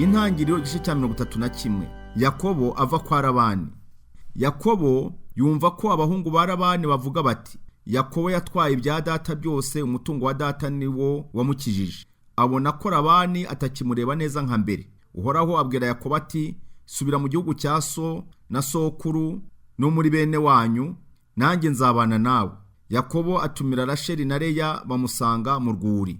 Intangiriro, igice cya 31. Yakobo ava kwa Labani. Yakobo yumva ko abahungu ba Labani bavuga bati: "Yakobo yatwaye ibya data byose, umutungo wa data ni wo wamukijije." Abona ko Labani atakimureba neza nka mbere. Uhoraho abwira Yakobo ati: "Subira mu gihugu cya so na sokuru no muri bene wanyu, nanjye nzabana nawe." Yakobo atumira Rasheli na Leya, bamusanga mu rwuri.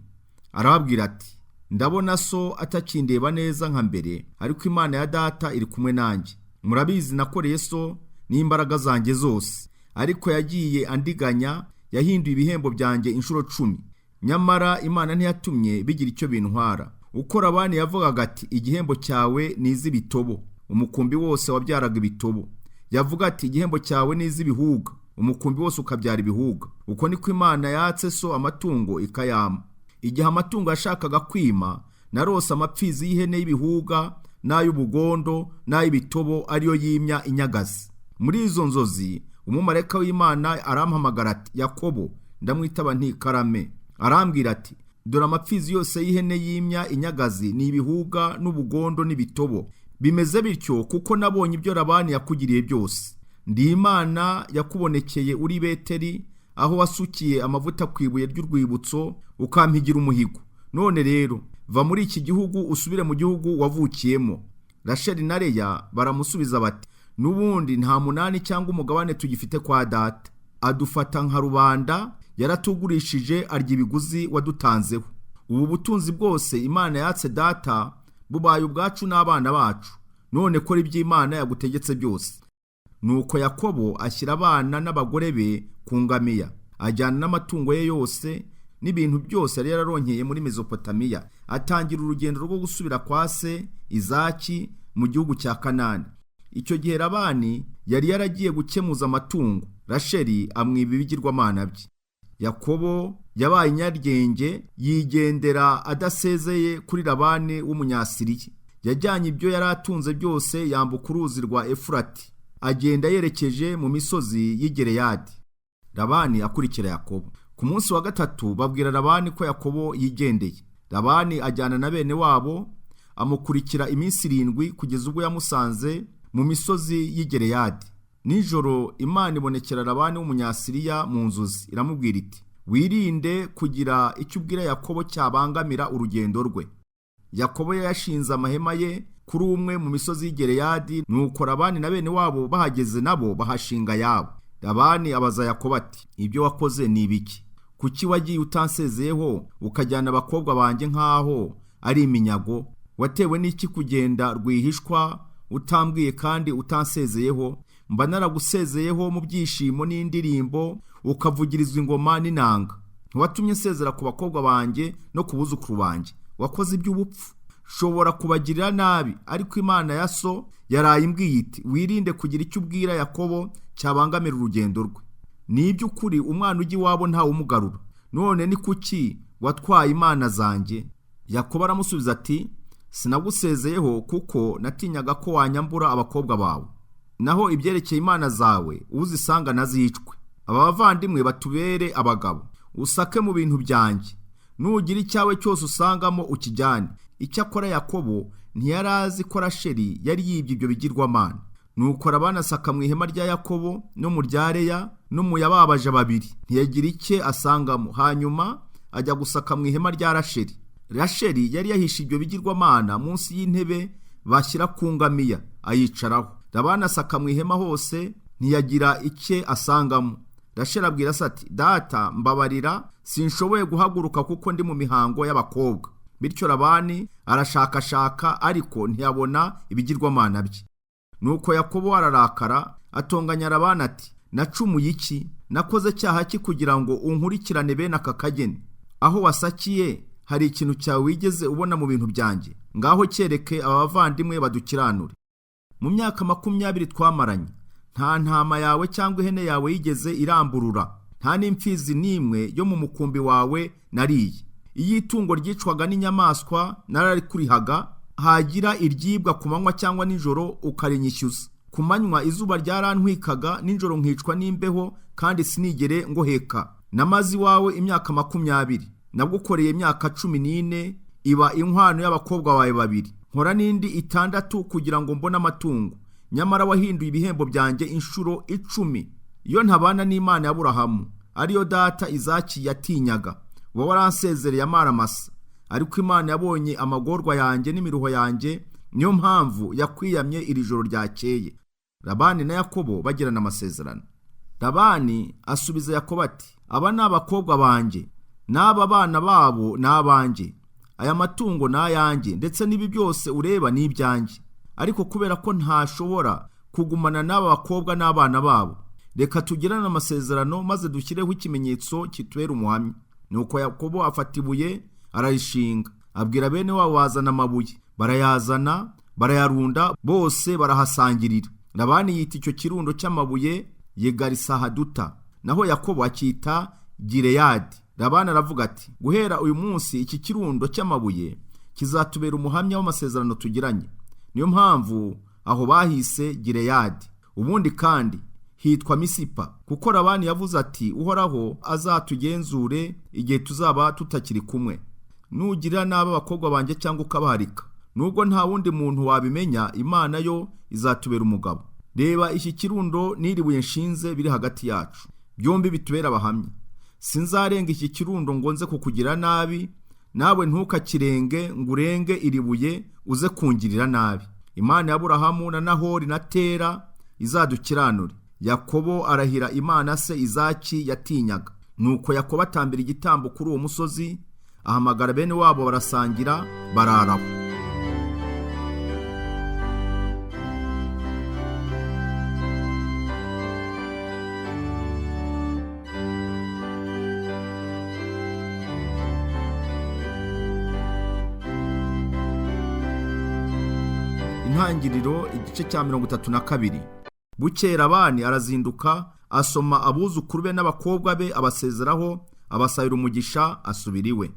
Arababwira ati: "Ndabona so atakindeba neza nka mbere, ariko Imana ya data iri kumwe nanjye. Murabizi, nakoreye so n'imbaraga zanjye zose, ariko yagiye andiganya, yahinduye ibihembo byanjye inshuro 10, nyamara Imana ntiyatumye bigira icyo bintwara. Uko Labani yavugaga ati: 'Igihembo cyawe ni iz'ibitobo,' umukumbi wose wabyaraga ibitobo. Yavuga ati: 'Igihembo cyawe ni iz'ibihuga,' umukumbi wose ukabyara ibihuga. Uko niko Imana yatse so amatungo ikayama. Igihe amatungo yashakaga kwima, narose amapfizi y'ihene y'ibihuga n'ay'ubugondo n'ay'ibitobo ariyo yimya inyagazi. Muri izo nzozi umumarayika w'Imana arampamagara ati: 'Yakobo!' Ndamwitaba nti: 'Karame.' Arambwira ati: 'Dore amapfizi yose y'ihene yimya inyagazi ni ibihuga n'ubugondo n'ibitobo. Bimeze bityo kuko nabonye ibyo Labani yakugiriye byose. Ndi Imana yakubonekeye uri Beteli, aho wasukiye amavuta ku ibuye ry'urwibutso, ukampigira umuhigo. None rero va muri iki gihugu, usubire mu gihugu wavukiyemo.'" Rasheli na Leya baramusubiza bati: "N'ubundi nta munani cyangwa umugabane tugifite kwa data. Adufata nka rubanda, yaratugurishije, arya ibiguzi wadutanzeho. Ubu butunzi bwose Imana yatse data bubaye ubwacu n'abana bacu. None kora iby'Imana yagutegetse byose." Nuko Yakobo ashyira abana n'abagore be ku ngamiya, ajyana n'amatungo ye yose n'ibintu byose yari yararonkeye muri Mezopotamiya, atangira urugendo rwo gusubira kwa se Izaki mu gihugu cya Kanani. Icyo gihe Labani yari yaragiye gukemuza amatungo, Rasheli amwiba ibigirwamana bye. Yakobo yabaye inyaryenge, yigendera adasezeye kuri Labani w'Umunyasiriya. Yajyanye ibyo yari atunze byose, yambuka uruzi rwa Efurati, agenda yerekeje mu misozi y'i Gileyadi. Labani akurikira Yakobo. Ku munsi wa gatatu babwira Labani ko Yakobo yigendeye. Labani ajyana na bene wabo, amukurikira iminsi 7 kugeza ubwo yamusanze mu misozi y'i Gileyadi. Nijoro Imana ibonekera Labani w'Umunyasiriya mu nzozi, iramubwira iti: "Wirinde kugira icyo ubwira Yakobo cyabangamira urugendo rwe." Yakobo yashinze amahema ye kuri umwe mu misozi y'i Gileyadi, nuko Labani na bene wabo bahageze nabo bahashinga ayabo. Labani abaza Yakobo ati: "Ibyo wakoze ni ibiki? Kuki wagiye utansezeyeho, ukajyana abakobwa banjye nk'aho ari iminyago? Watewe n'iki kugenda rwihishwa utambwiye kandi utansezeyeho? Mba naragusezeyeho mu byishimo n'indirimbo, ukavugirizwa ingoma n'inanga. Ntiwatumye nsezera ku bakobwa banjye no ku buzukuru banjye. Wakoze iby'ubupfu. Shobora kubagirira nabi, ariko Imana ya so yaraye imbwiye iti: 'Wirinde kugira icyo ubwira Yakobo cyabangamira urugendo rwe.' Ni iby'ukuri, umwana ujya iwabo ntawumugarura. None ni kuki watwaye imana zanjye?" Yakobo aramusubiza ati: "Sinagusezeyeho kuko natinyaga ko wanyambura abakobwa bawe. Naho ibyerekeye imana zawe, uzisanga nazicwe. Aba bavandimwe batubere abagabo. Usake mu bintu byanjye, nugira icyawe cyose usangamo ukijyane." Icyakora Yakobo ntiyari azi ko Rasheli yari yibye ibyo bigirwamana. Nuko Labani asaka mu ihema rya Yakobo no mu rya Leya no mu yababaje babiri, ntiyagira icye asangamo. Hanyuma ajya gusaka mu ihema rya Rasheli. Rasheli yari yahishe ibyo bigirwamana munsi y'intebe bashyira ku ngamiya, ayicaraho. Labani asaka mu ihema hose, ntiyagira icye asangamo. Rasheli abwira se ati: "Data, mbabarira, sinshoboye guhaguruka kuko ndi mu mihango y'abakobwa." Bityo Labani arashakashaka, ariko ntiyabona ibigirwamana bye. Nuko Yakobo ararakara, atonganya Labani ati: "Nacumuye iki? Nakoze cyaha ki kugira ngo unkurikirane bene aka kageni? Aho wasakiye hari ikintu cyawe wigeze ubona mu bintu byanjye? Ngaho cyereke aba bavandimwe badukiranure. Mu myaka 20 twamaranye, nta ntama yawe cyangwa ihene yawe yigeze iramburura, nta n'imfizi n'imwe yo mu mukumbi wawe nariye. Iyo itungo ryicwaga n'inyamaswa nararikurihaga, hagira iryibwa ku manywa cyangwa nijoro ukarinyishyuza. Ku manywa izuba ryarantwikaga, nijoro nkicwa n'imbeho, kandi sinigere ngoheka. Namaze iwawe imyaka 20, nagukoreye imyaka 14, iba inkwano y'abakobwa bawe babiri. Nkora n'indi 6 kugira ngo mbone amatungo, nyamara wahinduye ibihembo byanjye inshuro 10. Iyo ntabana n'Imana ya Aburahamu, ariyo data Izaki yatinyaga, uba waransezereye amaramasa. Ariko Imana yabonye amagorwa yanjye n'imiruho yanjye, niyo mpamvu yakwiyamye iri joro ryakeye. Labani na Yakobo bagirana amasezerano. Labani asubiza Yakobo ati: aba ni abakobwa banjye, n'aba bana babo ni abanjye, aya matungo ni ayanjye, ndetse n'ibi byose ureba ni ibyanjye. Ariko kubera ko ntashobora kugumana n'aba bakobwa n'abana babo, reka tugirane amasezerano maze dushyireho ikimenyetso kitubera umuhamya. Nuko Yakobo afata ibuye ararishinga, abwira bene wabo bazana amabuye, barayazana barayarunda, bose barahasangirira. Labani yita icyo kirundo cy'amabuye Yegarisahaduta, naho Yakobo akita Gileyadi. Labani aravuga ati: guhera uyu munsi iki kirundo cy'amabuye kizatubera umuhamya w'amasezerano tugiranye. Niyo mpamvu aho bahise Gileyadi. Ubundi kandi hitwa Misipa, kuko Labani yavuze ati: Uhoraho azatugenzure igihe tuzaba tutakiri kumwe. Nugirira nabi abakobwa banjye cyangwa ukabaharika, nubwo nta wundi muntu wabimenya, Imana yo izatubera umugabo. Reba iki kirundo n'iri buye nshinze biri hagati yacu, byombi bitubera abahamya. Sinzarenga iki kirundo ngo nze kukugira nabi, nawe ntukakirenge ngo urenge iri buye uze kungirira nabi. Imana ya Aburahamu na Nahori na Tera izadukiranure. Yakobo arahira Imana se Izaki yatinyaga. Nuko Yakobo atambira igitambo kuri uwo musozi, ahamagara bene wabo barasangira, bararaho. Intangiriro igice cya 32. Bukeye Labani arazinduka, asoma abuzukuru be n'abakobwa be, abasezeraho, abasabira umugisha, asubira iwe.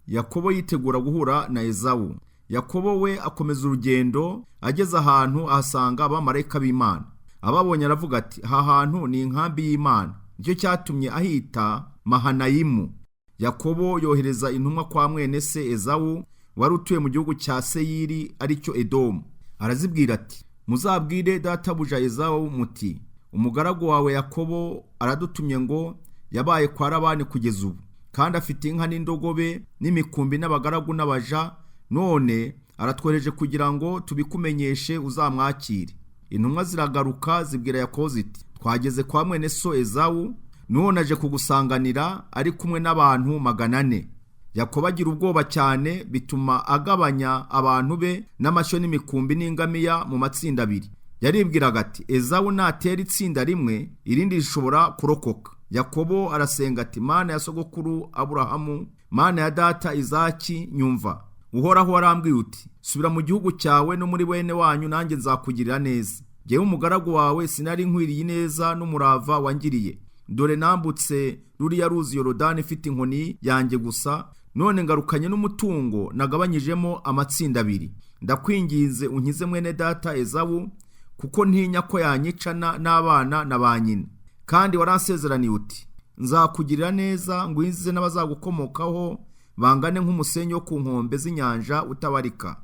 Yakobo yitegura guhura na Ezawu. Yakobo we akomeza urugendo, ageze ahantu ahasanga abamarayika b'Imana. Ababonye aravuga ati: aha hantu ni inkambi y'Imana. Nicyo cyatumye ahita Mahanayimu. Yakobo yohereza intumwa kwa mwene se Ezawu wari utuye mu gihugu cya Seyiri, aricyo Edomu. Arazibwira ati: muzabwire databuja Ezawu muti: umugaragu wawe Yakobo aradutumye ngo yabaye kwa Labani kugeza ubu, kandi afite inka n'indogobe n'imikumbi n'abagaragu n'abaja, none aratwohereje kugira ngo tubikumenyeshe uzamwakire. Intumwa ziragaruka zibwira Yakobo ziti: twageze kwa mwene so Ezawu, none aje kugusanganira ari kumwe n'abantu 400. Yakobo agira ubwoba cyane, bituma agabanya abantu be n'amashyo n'imikumbi n'ingamiya mu matsinda abiri. Yaribwiraga ati: Ezawu natera itsinda rimwe, irindi rishobora kurokoka. Yakobo arasenga ati: Mana ya sogokuru Aburahamu, Mana ya data Izaki, nyumva. Uhoraho warambwiye uti: subira mu gihugu cyawe no muri bene wanyu, nanjye nzakugirira neza. Jyewe umugaragu wawe sinari nkwiriye ineza n'umurava wangiriye. Dore nambutse ruriya ruzi Yorodani ifite inkoni yanjye gusa, none ngarukanye n'umutungo nagabanyijemo amatsinda abiri. Ndakwinginze unkize mwene data Ezawu, kuko ntinya ko yanyicana n'abana na ba nyina. Kandi waransezeraniye uti: nzakugirira neza, ngwize n'abazagukomokaho bangane nk'umusenyi wo ku nkombe z'inyanja utabarika.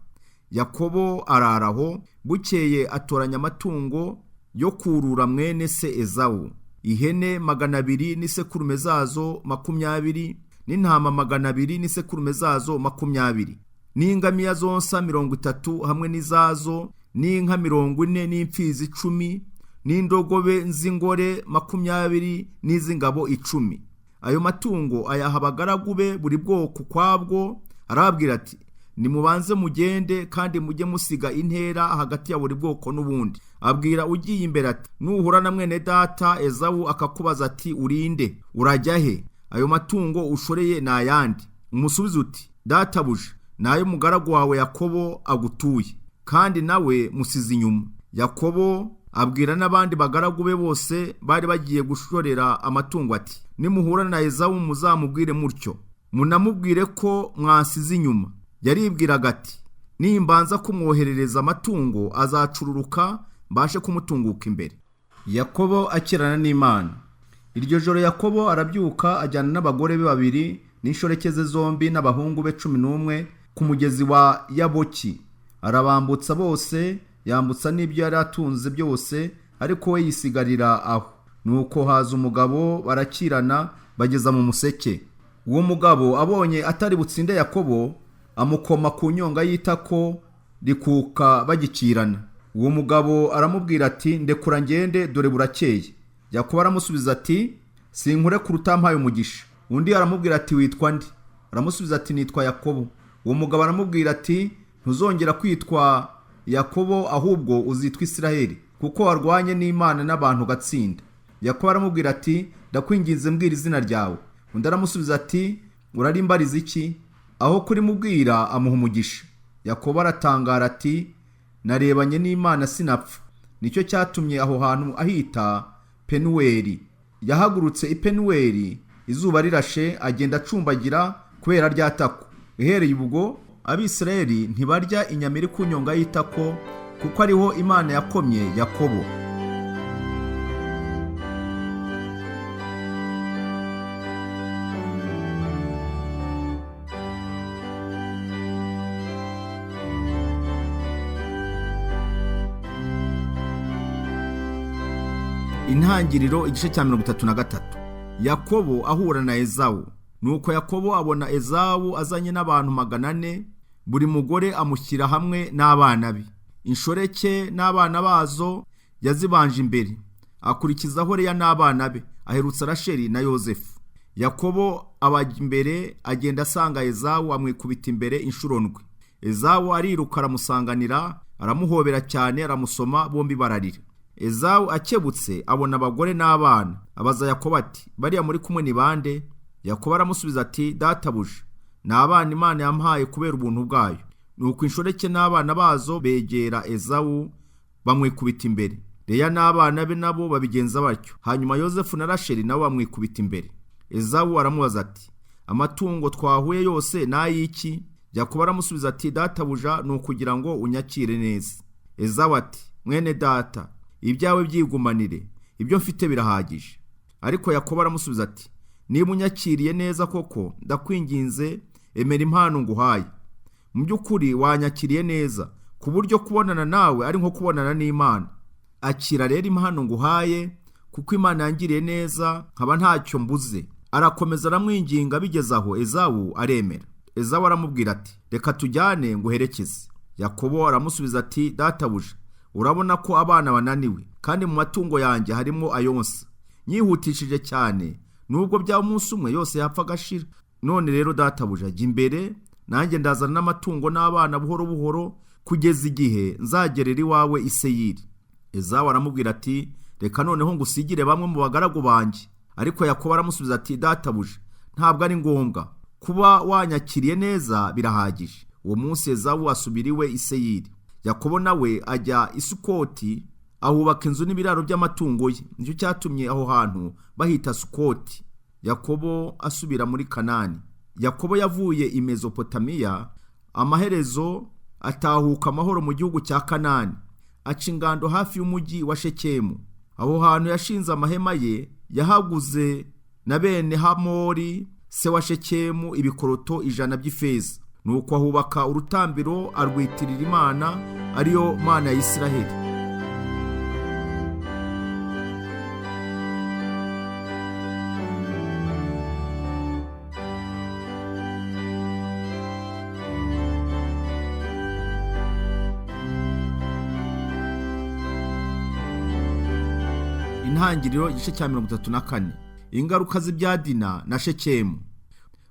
Yakobo araraho, bukeye atoranya amatungo yo kurura mwene se Ezawu, ihene 200 n'isekurume zazo 20, n'intama 200 n'isekurume zazo 20, n'ingamiya zonsa 30 hamwe n'izazo, n'inka 40 n'imfizi 10, n'indogobe z'ingore 20 n'iz'ingabo 10. Ayo matungo ayaha abagaragu be buri bwoko kwabwo, arababwira ati: nimubanze mugende, kandi mujye musiga intera hagati ya buri bwoko n'ubundi. Abwira ugiye imbere ati: nuhura na mwene data Ezawu akakubaza ati: urinde, urajya he? Ayo matungo ushoreye ni ayandi. Umusubize uti: databuja, nayo mugaragu wawe Yakobo agutuye, kandi nawe musize inyuma. Yakobo abwira n'abandi bagaragu be bose bari bagiye gushorera amatungo ati: nimuhura na Ezawu muzamubwire mutyo, munamubwire ko mwasize inyuma. Yaribwiraga ati: nimbanza kumwoherereza amatungo azacururuka, mbashe kumutunguka imbere. Yakobo akirana n'Imana. Iryo joro Yakobo arabyuka ajyana n'abagore be babiri n'inshoreke ze zombi n'abahungu be 11 ku mugezi wa Yaboki. Arabambutsa bose, yambutsa n'ibyo yari atunze byose, ariko we yisigarira aho. Nuko haza umugabo barakirana bageza mu museke. Uwo mugabo abonye atari butsinde Yakobo, amukoma ku nyonga y'itako rikuka bagikirana. Uwo mugabo aramubwira ati ndekura ngende dore burakeye. Yakobo aramusubiza ati sinkurekura utampaye umugisha. Undi aramubwira ati witwa nde? Aramusubiza ati nitwa Yakobo. Uwo mugabo aramubwira ati ntuzongera kwitwa Yakobo ahubwo uzitwa Isiraheli, kuko warwanye n'Imana n'abantu ugatsinda. Yakobo aramubwira ati ndakwinginze mbwira izina ryawe. Undi aramusubiza ati urarimbariza iki? Aho kurimubwira amuha umugisha. Yakobo aratangara ati narebanye n'Imana sinapfa. Nicyo cyatumye aho hantu ahita Penuweli. Yahagurutse i Penuweli izuba rirashe, agenda acumbagira kubera rya tako. Uhereye ubwo Abisirayeli ntibarya inyama iri ku nyonga y'itako, kuko ariho Imana yakomye Yakobo. Intangiriro igice cya 33. Yakobo ahura na Ezawu. Nuko Yakobo abona Ezawu azanye n'abantu 400, buri mugore amushyira hamwe n'abana be. Inshoreke n'abana bazo yazibanje imbere, akurikizaho Leya n'abana be, aherutsa Rasheli na Yozefu. Yakobo abajya imbere agenda asanga Ezawu, amwikubita imbere inshuro ndwi. Ezawu ariruka aramusanganira, aramuhobera cyane, aramusoma, bombi bararira. Ezawu akebutse abona abagore n'abana, abaza Yakobo ati bariya muri kumwe ni bande? Yakobo aramusubiza ati databuja, ni abana Imana yampaye kubera ubuntu bwayo. Nuko inshoreke n'abana bazo begera Ezawu bamwikubita imbere. Leya n'abana be nabo babigenza batyo. Hanyuma Yozefu na Rasheli nabo bamwikubita imbere. Ezawu aramubaza ati amatungo twahuye yose ni ay'iki? Yakobo aramusubiza ati databuja, ni ukugira ngo unyakire neza. Ezawu ati mwene data, ibyawe byigumanire, ibyo mfite birahagije. Ariko Yakobo aramusubiza ati niba unyakiriye neza koko, ndakwinginze emera impano nguhaye. Mu by'ukuri wanyakiriye neza, ku buryo kubonana nawe ari nko kubonana n'Imana. Akira rero impano nguhaye, kuko Imana yangiriye neza nkaba ntacyo mbuze. Arakomeza aramwinginga bigeze aho Ezawu aremera. Ezawu aramubwira ati reka tujyane nguherekeze. Yakobo aramusubiza ati databuja, urabona ko abana bananiwe, kandi mu matungo yanjye harimo ayonsa. Nyihutishije cyane, nubwo byaba umunsi umwe yose yapfa agashira. None rero databuja, jya imbere, nanjye ndazana n'amatungo n'abana buhoro buhoro, kugeza igihe nzagerera iwawe i Seyiri. Ezawu aramubwira ati reka noneho ngusigire bamwe mu bagaragu banjye. Ariko Yakobo aramusubiza ati databuja, ntabwo ari ngombwa, kuba wanyakiriye neza birahagije. Uwo munsi Ezawu asubira iwe i Seyiri. Yakobo nawe ajya i Sukoti, ahubaka inzu n'ibiraro by'amatungo ye. Nicyo cyatumye aho hantu bahita Sukoti. Yakobo asubira muri Kanani. Yakobo yavuye i Mezopotamiya, amaherezo atahuka amahoro mu gihugu cya Kanani, aca ingando hafi y'umujyi wa Shekemu. Aho hantu yashinze amahema ye, yahaguze na bene Hamori se wa Shekemu ibikoroto 100 by'ifeza. Nuko ahubaka urutambiro arwitirira Imana, ariyo Mana ya Isiraheli. Intangiriro igice cya 34. Ingaruka z'ibya Dina na Shekemu.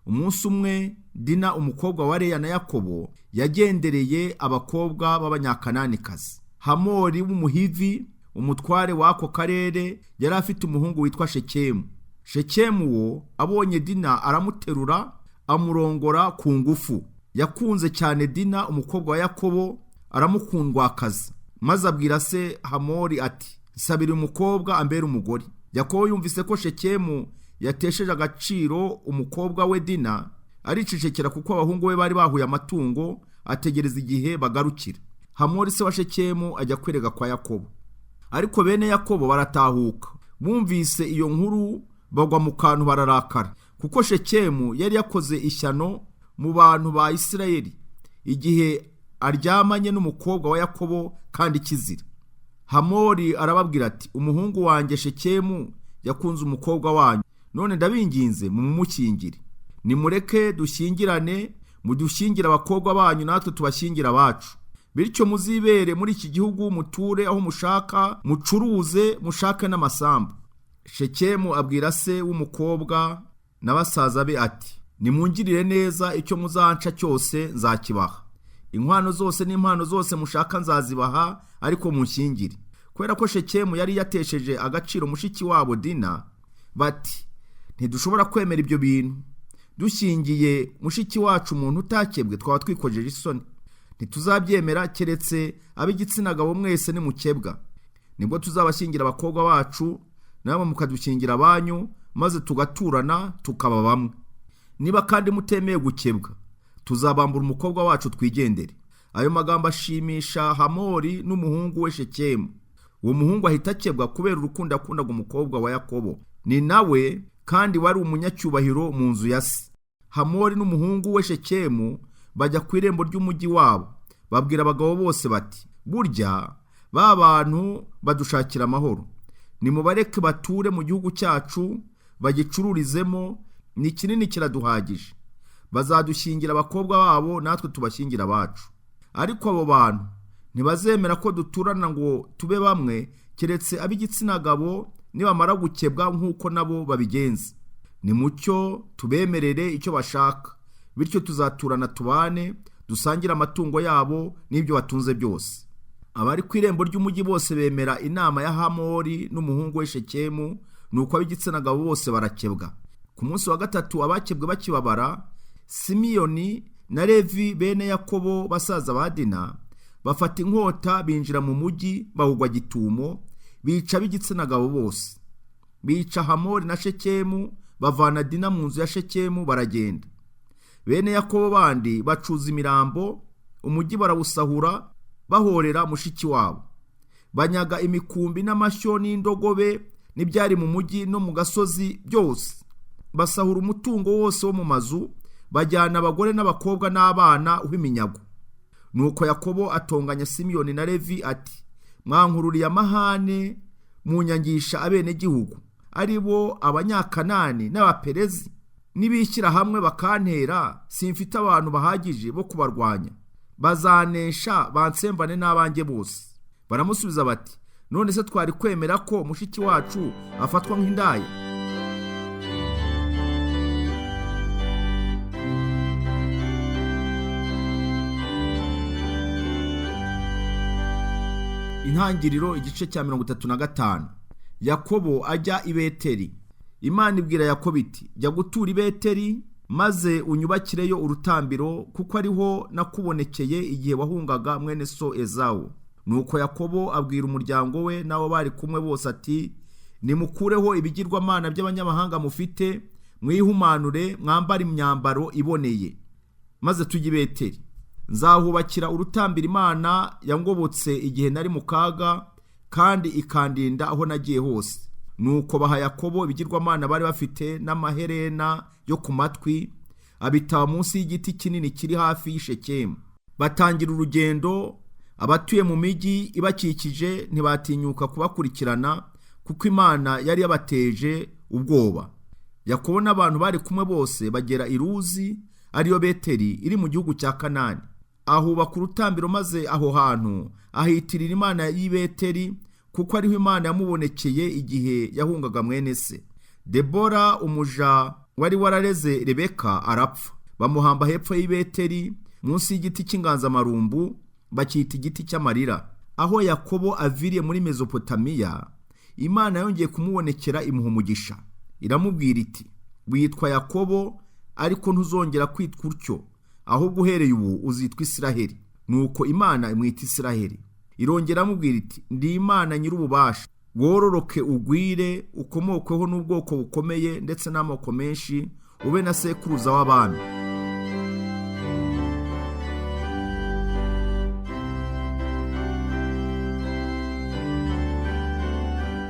Umunsi umwe Dina umukobwa wa Leya na Yakobo yagendereye abakobwa b'Abanyakananikazi. Hamori w'Umuhivi, umutware w'ako karere, yari afite umuhungu witwa Shekemu. Shekemu wo abonye Dina aramuterura amurongora ku ngufu. Yakunze cyane Dina umukobwa wa Yakobo, aramukundwakaza. Maze abwira se Hamori ati nsabira umukobwa ambere umugore. Yakobo yumvise ko Shekemu yatesheje agaciro umukobwa we Dina, aricecekera kuko abahungu be bari bahuye amatungo, ategereza igihe bagarukira. Hamori se wa Shekemu ajya kwerega kwa Yakobo. Ariko bene Yakobo baratahuka, bumvise iyo nkuru bagwa mu kantu bararakara, kuko Shekemu yari yakoze ishyano mu bantu ba Isirayeli igihe aryamanye n'umukobwa wa Yakobo kandi kizira. Hamori arababwira ati, umuhungu wanjye Shekemu yakunze umukobwa wanyu, none ndabinginze mumumukingire. Nimureke dushyingirane, mudushyingire abakobwa banyu natwe tubashyingira abacu. Bityo muzibere muri iki gihugu, muture aho mushaka, mucuruze, mushake n'amasambu. Shekemu abwira se w'umukobwa na basaza be ati, nimungirire neza, icyo muzanca cyose nzakibaha. Inkwano zose n'impano zose mushaka nzazibaha, ariko munshyingire. Kubera ko Shekemu yari yatesheje agaciro mushiki wabo Dina, bati, ntidushobora kwemera ibyo bintu. Dushyingiye mushiki wacu umuntu utakebwe twaba twikojeje isoni. Ntituzabyemera keretse ab'igitsina gabo mwese nimukebwa. Nibwo tuzabashyingira abakobwa bacu, namwe mukadushyingira abanyu, maze tugaturana tukaba bamwe. Niba kandi mutemeye gukebwa, tuzabambura umukobwa wacu twigendere. Ayo magambo ashimisha Hamori n'umuhungu we Shekemu. Uwo muhungu ahita akebwa kubera urukundo yakundaga umukobwa wa Yakobo. Ni nawe kandi wari umunyacyubahiro mu nzu ya se. Hamori n'umuhungu we Shekemu bajya ku irembo ry'umujyi wabo, babwira abagabo bose bati, burya ba bantu badushakira amahoro, nimubareke bature mu gihugu cyacu, bagicururizemo, ni kinini kiraduhagije. Bazadushyingira abakobwa babo natwe tubashyingira abacu. Ariko abo bantu ntibazemera ko duturana ngo tube bamwe, keretse ab'igitsina gabo nibamara gukebwa nk'uko nabo babigenza. Nimucyo tubemerere icyo bashaka, bityo tuzaturana tubane, dusangire amatungo yabo n'ibyo batunze byose. Abari ku irembo ry'umujyi bose bemera inama ya Hamori n'umuhungu we Shekemu, nuko ab'igitsina gabo bose barakebwa. Ku munsi wa gatatu abakebwe bakibabara, Simiyoni na Levi bene Yakobo basaza ba Dina bafata inkota binjira mu mujyi bawugwa gitumo, bica ab'igitsina gabo bose. Bica Hamori na Shekemu, bavana Dina mu nzu ya Shekemu baragenda. Bene Yakobo bandi bacuza imirambo, umujyi barawusahura, bahorera mushiki wabo. Banyaga imikumbi n'amashyo n'indogobe n'ibyari mu mujyi no mu gasozi byose. Basahura umutungo wose wo mu mazu, bajyana abagore n'abakobwa n'abana w'iminyago. Nuko Yakobo atonganya Simiyoni na Levi ati, mwankururiye amahane munyangisha abenegihugu, ari bo Abanyakanani n'Abaperezi, nibishyira hamwe bakantera, simfite abantu bahagije bo kubarwanya, bazanesha bansembane n'abanjye bose. Baramusubiza bati, none se twari kwemera ko mushiki wacu afatwa nk'indaya? Intangiriro igice cya 35. Yakobo ajya i Beteli. Imana ibwira Yakobo iti, jya gutura i Beteli maze unyubakireyo urutambiro, kuko ariho nakubonekeye igihe wahungaga mwene so Ezawu. Nuko Yakobo abwira umuryango we n'abo bari kumwe bose ati, nimukureho ibigirwamana by'abanyamahanga mufite, mwihumanure, mwambare imyambaro iboneye, maze tujye i Beteli. Nzahubakira urutambiro Imana yangobotse igihe nari mu kaga, kandi ikandinda aho nagiye hose. Nuko baha Yakobo ibigirwamana bari bafite n'amaherena yo ku matwi, abitaba munsi y'igiti kinini kiri hafi y'Ishekemu. Batangira urugendo, abatuye mu mijyi ibakikije ntibatinyuka kubakurikirana, kuko Imana yari yabateje ubwoba. Yakobo n'abantu bari kumwe bose bagera i Luzi, ariyo Beteli iri mu gihugu cya Kanani. Ahubaka urutambiro, maze aho hantu ahitirira Imana y'i Beteli, kuko ariho Imana yamubonekeye igihe yahungaga mwene se. Debora umuja wari warareze Rebeka arapfa, bamuhamba hepfo y'i Beteli munsi y'igiti cy'inganzamarumbu, bacyita igiti cy'amarira. Aho Yakobo aviriye muri Mesopotamiya, Imana yongeye kumubonekera imuha umugisha, iramubwira iti, witwa Yakobo, ariko ntuzongera kwitwa utyo, ahubwo uhereye ubu uzitwa Isiraheli. Nuko Imana imwita Isiraheli. Irongera amubwira iti, ndi Imana nyir'ububasha, wororoke ugwire, ukomokweho n'ubwoko bukomeye ndetse n'amoko menshi, ube na sekuruza w'abami.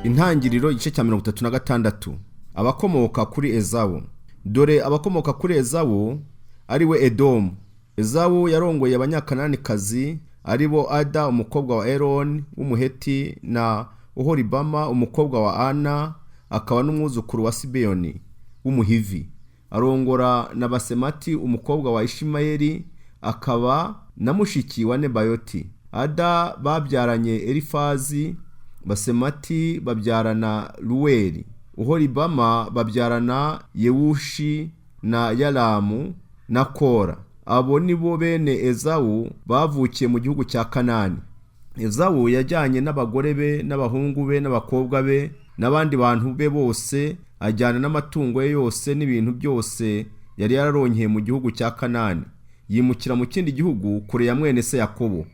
Intangiriro igice cya 36. Abakomoka kuri Ezawu. Dore abakomoka kuri Ezawu ari we Edomu. Ezawu yarongoye Abanyakananikazi, ari bo Ada umukobwa wa Eloni w'Umuheti na Oholibama umukobwa wa Ana, akaba n'umwuzukuru wa Sibeyoni w'Umuhivi. Arongora na Basemati umukobwa wa Ishimayeli, akaba na mushiki wa Nebayoti. Ada babyaranye Elifazi, Basemati babyarana Ruweli, Oholibama babyarana Yewushi na Yalamu na Kora. Abo ni bo bene Ezawu bavukiye mu gihugu cya Kanani. Ezawu yajyanye n'abagore be n'abahungu be n'abakobwa be n'abandi bantu be bose, ajyana n'amatungo ye yose n'ibintu byose yari yararonkeye mu gihugu cya Kanani, yimukira mu kindi gihugu kure ya mwene se Yakobo.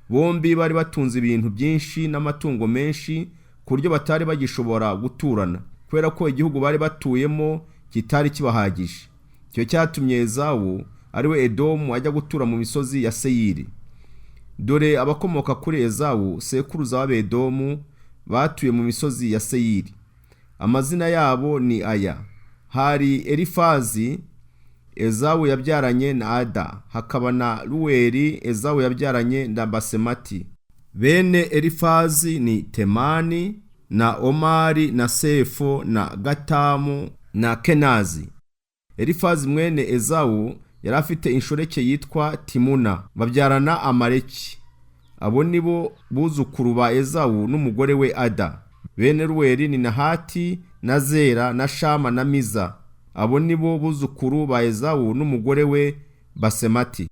Bombi bari batunze ibintu byinshi n'amatungo menshi, ku buryo batari bagishobora guturana, kubera ko igihugu bari batuyemo kitari kibahagije. Icyo cyatumye Ezawu, ari we Edomu, ajya gutura mu misozi ya Seyiri. Dore abakomoka kuri Ezawu, sekuruza w'Abedomu, batuye mu misozi ya Seyiri. Amazina yabo ni aya: hari Elifazi Ezawu yabyaranye na Ada, hakaba na Ruweli Ezawu yabyaranye na Basemati. Bene Elifazi ni Temani na Omari na Sefo na Gatamu na Kenazi. Elifazi mwene Ezawu yari afite inshoreke yitwa Timuna, babyarana Amaleki. Abo ni bo buzukuru ba Ezawu n'umugore we Ada. Bene Ruweli ni Nahati na Zera na Shama na Miza. Abo ni bo buzukuru ba Ezawu n'umugore we Basemati.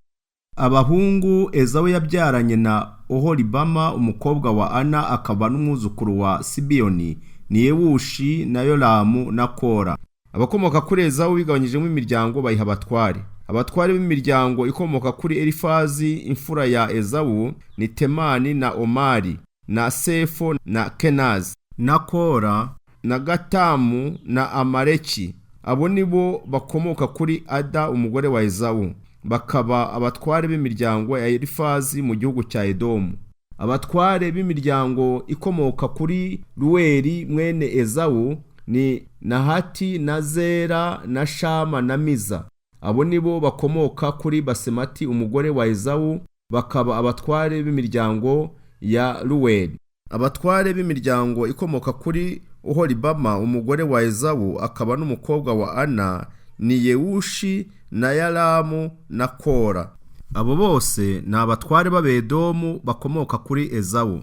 Abahungu Ezawu yabyaranye na Oholibama umukobwa wa Ana, akaba n'umwuzukuru wa Sibiyoni, ni Yewushi na Yoramu na Kora. Abakomoka kuri Ezawu bigabanyijemo imiryango bayiha abatware. Abatware b'imiryango ikomoka kuri Elifazi imfura ya Ezawu ni Temani na Omari na Sefo na Kenazi na Kora na Gatamu na Amaleki. Abo ni bo bakomoka kuri Ada umugore wa Ezawu, bakaba abatware b'imiryango ya Elifazi mu gihugu cya Edomu. Abatware b'imiryango ikomoka kuri Ruweli mwene Ezawu ni Nahati na Zera na Shama na Miza. Abo ni bo bakomoka kuri Basemati umugore wa Ezawu, bakaba abatware b'imiryango ya Ruweli. Abatware b'imiryango ikomoka kuri Oholibama umugore wa Ezawu, akaba n'umukobwa wa Ana, ni Yewushi na Yalamu na Kora. Abo bose ni abatware b'Abedomu bakomoka kuri Ezawu.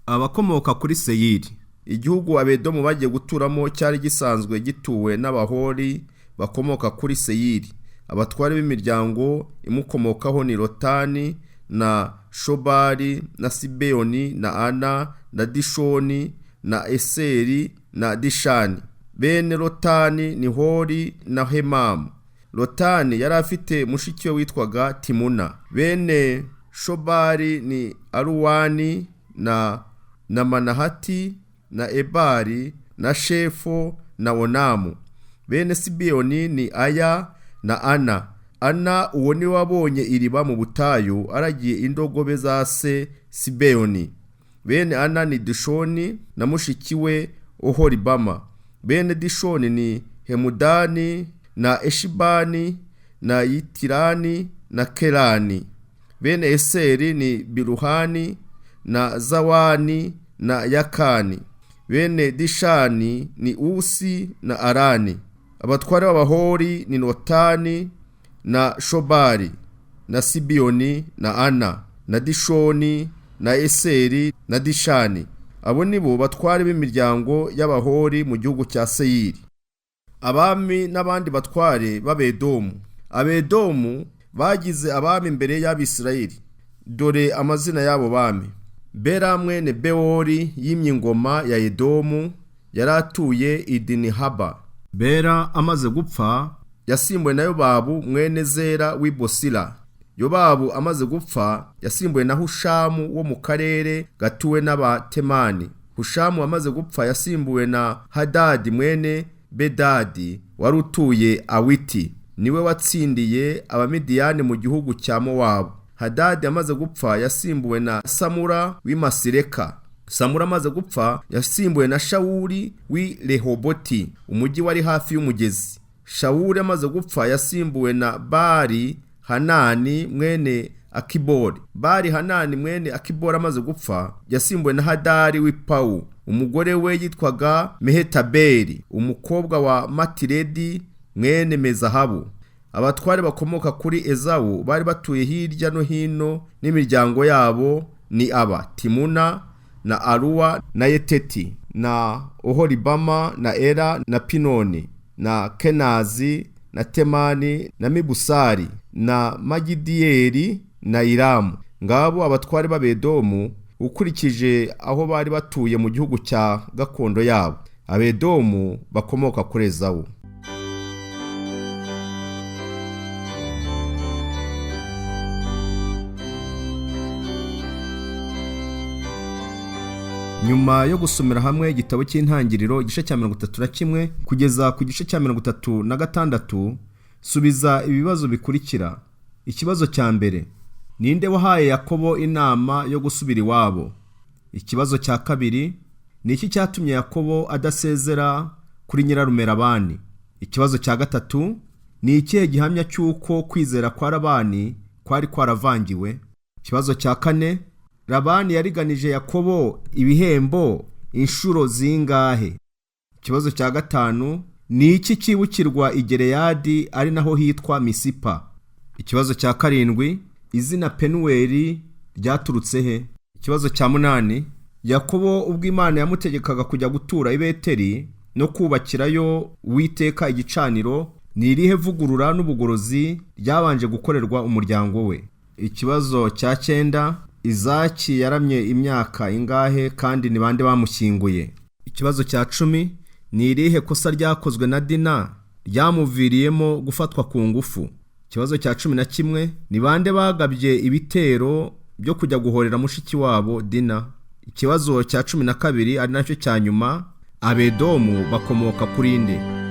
Abakomoka kuri Seyiri. Igihugu Abedomu bagiye guturamo cyari gisanzwe gituwe n'Abahori bakomoka kuri Seyiri. Abatware b'imiryango imukomokaho ni Lotani na Shobali na Sibeyoni na Ana na Dishoni na Eseri na Dishani. Bene Lotani ni Hori na Hemamu. Lotani yari afite mushiki we witwaga Timuna. Bene Shobali ni Aruwani na Manahati na Ebari na Shefo na Onamu. Bene Sibeyoni ni Aya na Ana. Ana uwo ni wabonye iriba mu butayu aragiye indogobe za se Sibeyoni. Bene Ana ni Dishoni na mushiki we Oholibama. Bene Dishoni ni Hemudani na Eshibani na Yitirani na Kerani. Bene Eseri ni Biluhani na Zawani na Yakani. Bene Dishani ni Usi na Arani. Abatware b'Abahori ni Lotani na Shobali na Sibiyoni na Ana na Dishoni na Eseri na Dishani. Abo ni bo batware b'imiryango y'Abahori mu gihugu cya Seyiri. Abami n'abandi batware b'Abedomu. Abedomu bagize abami mbere y'Abisirayeli. Dore amazina y'abo bami: Bela mwene Bewori yimye ingoma ya Edomu, yari atuye i Dinihaba. Bela amaze gupfa yasimbuwe na Yobabu mwene Zera w'i Bosira. Yobabu amaze gupfa yasimbuwe na Hushamu wo mu karere gatuwe n'Abatemani. Hushamu amaze gupfa yasimbuwe na Hadadi mwene Bedadi wari utuye Awiti, niwe watsindiye Abamidiyani mu gihugu cya Mowabu. Hadadi amaze gupfa yasimbuwe na Samura w'i Masireka. Samura amaze gupfa yasimbuwe na Shawuli w'i Rehoboti, umujyi wari hafi y'umugezi. Shawuli amaze gupfa yasimbuwe na Bali Hanani mwene Akibori. Bari Hanani mwene Akibori amaze gupfa yasimbuwe na Hadari w'ipawu. Umugore we yitwaga Mehetabeli, umukobwa wa Matiredi mwene Mezahabu. Abatware bakomoka kuri Ezawu bari batuye hirya no hino n'imiryango yabo ni aba: Timuna na Aruwa na Yeteti na Oholibama na Era na Pinoni na Kenazi na Temani na Mibusari na Magidiyeli na Iramu. Ngabo abatware b'Abedomu ukurikije aho bari batuye mu gihugu cya gakondo yabo. Abedomu bakomoka kuri Ezawu. Nyuma yo gusomera hamwe igitabo cy'intangiriro igice cya 31 kugeza ku gice cya 36, subiza ibibazo bikurikira. Ikibazo cya mbere: ninde wahaye Yakobo inama yo gusubira iwabo? Ikibazo cya kabiri: ni iki cyatumye Yakobo adasezera kuri nyirarume Labani? Ikibazo cya gatatu: ni ikihe gihamya cy'uko kwizera kwa Labani kwari kwaravangiwe? Ikibazo cya kane: Labani yariganije Yakobo ibihembo inshuro zingahe? Ikibazo cya gatanu: ni iki cyibukirwa i Gileyadi ari naho hitwa Misipa? Ikibazo cya karindwi: izina Penuweli ryaturutse he? Ikibazo cya munani: Yakobo ubwo Imana yamutegekaga kujya gutura i Beteli no kubakirayo Uwiteka igicaniro, ni irihe vugurura n'ubugorozi ryabanje gukorerwa umuryango we? Ikibazo cya cyenda: Izaki yaramye imyaka ingahe kandi ni bande bamushyinguye? Ikibazo cya 10: ni irihe kosa ryakozwe na Dina ryamuviriyemo gufatwa ku ngufu? Ikibazo cya 11: ni bande bagabye ibitero byo kujya guhorera mushiki wabo Dina? Ikibazo cya 12 ari nacyo cya nyuma: Abedomu bakomoka kuri nde?